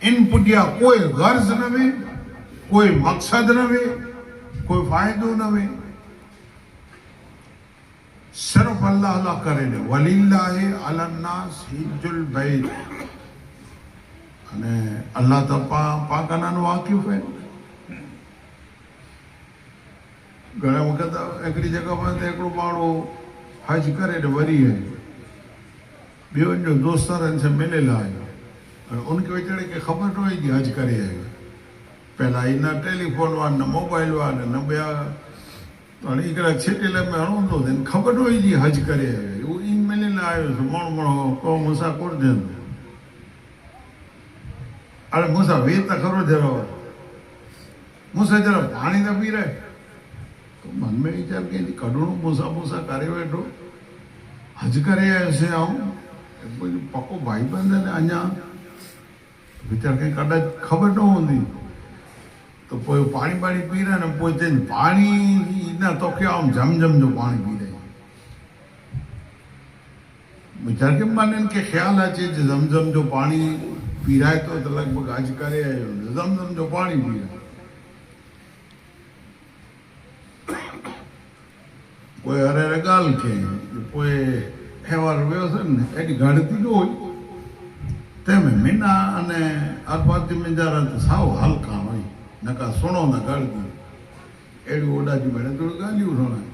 ان پٺيان ڪوئي غرض نه وي، ڪوئي مقصد نه وي، ڪوئي فائدو نه وي. صرف الله الله ڪري ڏي. ولله علی الناس حج البيت اني الله ته پاڪ انهن واقف آهن. گهڻي وقت هڪڙي جڳهه وڃ ته هڪڙو ماڻهو حج ڪري ڏي وري آيو. ٻيو ان جو دوست ان سان مليل آيو. هاڻي ان کي ويچاري کي خبر نه هئي جي حج ڪري آيو. پهلا هي نه ٽيليفون هئا نه موبائل هئا نه ٻيا. هاڻي هڪڙا ڇٽي لئه ۾ هڻندو هو، خبر نه هئي جي حج ڪري آيو آهي. هو ائين ملي نه آيو سو مڻ مڻ ڪو مون سان ڪونه ٿيندو. اڙي مون سان ويهه ته خرو ذرا مون سان ذرا پاڻي ته پي رهه. تو من ۾ ويچار ڪيائين جي ڪڏهڻو مون سان مون سان ڪري ويٺو. حج ڪري آيس آئون. منهنجو پڪو ڀائيبند آهي اڃا. ويچار کي ڪڏهن خبر نه هوندي ته پوء پاڻي ٻاڻي پي رهيا نه پوء چين پاڻي نه توکي آئون جم جم جو پاڻي پي رهي ويچار کي من کي خيال اچي جي زم زم جو پاڻي پيرائي ٿو ته لڳ ڀڳ حج ڪري آيو هوندو زم زم جو پاڻي پيرائي پوء هر هر ڳالهه ڪيائين جو پوء احوال ويوس نه ايڏي گهڙتي جو هئي تنهن ۾ منا اني عرفات جي منجهارا ته سائو حال ڪانه هئي نه ڪا سڻو نه گهڙتي اهڙيون اوڏا جون ڀيڻ ٿوريون ڳالهيون سڻائي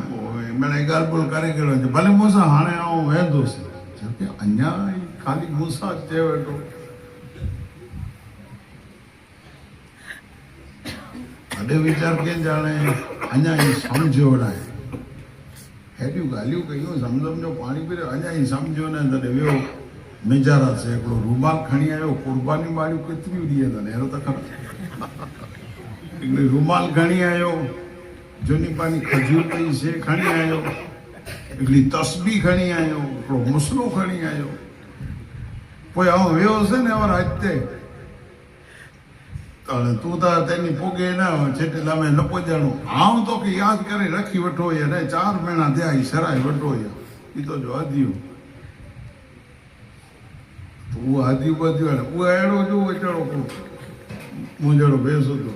پوء مڙئي ڳالهه ٻولهه ڪري ڪري وڃي ڀلي مون سان هاڻي آئون ويندس چوي اڃا خالي مون سان چئي ويٺو اڏي ويچار ڪين ڄاڻي اڃا ئي سمجهيو ناهي. هيڏيون ڳالهيون ڪيون زمزم جو پاڻي پي رهيو اڃا ئي سمجهيو ناهي تڏهن ويو ميجارا سي هڪڙو رومال کڻي آيو قربانيون ماڙيون ڪيتريون ڏينهن اٿن اهڙو ته خبر هڪڙي رومال کڻي آيو جوني پاني کجور پئي سي کڻي آيو هڪڙي تسبيح کڻي آيو هڪڙو مصلو کڻي آيو پوء آئون ويو هوس نه اور حج تي تاڻي تون ته تنهنجي پوڳي نه ڇٽ لمحي نه پڄڻو. آئون توکي ياد ڪري رکي وٺو هي نه چار مهينا ٿيا هي سرائي وٺو هي هي تنهنجو هديو. ته اهو هديو ٻڌيو هاڻي اهو اهڙو جو ويچارو ڪو مون جهڙو بي سڌو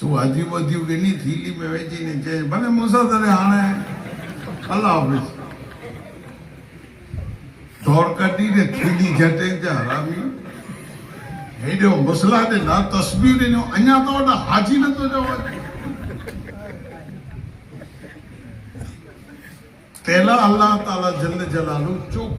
سو هديو ٻڌيو ڏني ٿيلهي ۾ وجهي ني چيائين ڀلي مون سان تڏهن هاڻي الله حافظ. ڊوڙ ڪڍي ني ٿيلهي جهٽي چي حرامي هيڏو مصلح ڏنا تسبيح ڏنو اڃا تو وٽ حاجي نه ٿو چوان. تيلا الله تعالي جل جلاله چوک.